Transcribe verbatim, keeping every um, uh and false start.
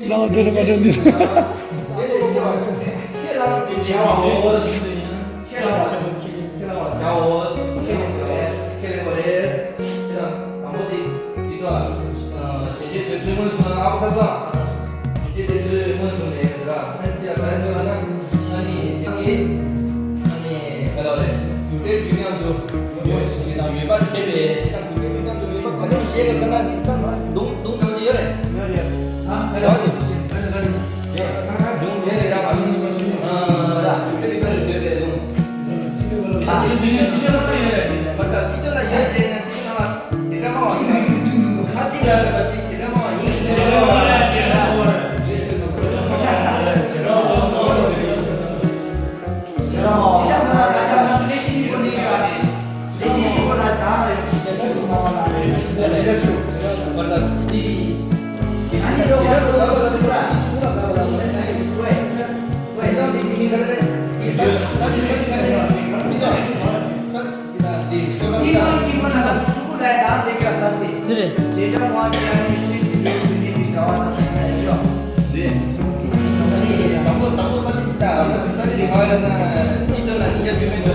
ལའོ་དེ་ལ་མ་དྲན་འདི། ཡོད་རེད། ཡོད་པ་ཟེར་བས་ཟེར་དང་གྲུབ་པའི་ཀུན་རྟགས་སུ་ཡོད་པ་ག་རེ་ཟེར་གི་ལབ་ན་འདི་ཚང་མ་རྡུང་རྡུང་འགྲོ་གི་ཡོད་རེད། ཨ་ག་རེ་ཟེར་གི་ཟེར་ག་རེ་ག་རེ། རྡུང་རེད་རེད་ར་མ་རྡུང་། ཨ་ར་གྲུབ་པའི་ཀུན་རྟགས་ལ་འདོད་པའི་རྡུང་། ཨ་ཁྲིད་ཐོ་ལ་ཡོད་རེད་ན་ཁྲིད་ཐོ་ལ་དེ་འདྲ་མ་བ་ཡིན། ཁ་ཅིག་ལ་ལ་ཟེར་དེ་འདྲ་མ་བ་ཡིན། འདི་རེད།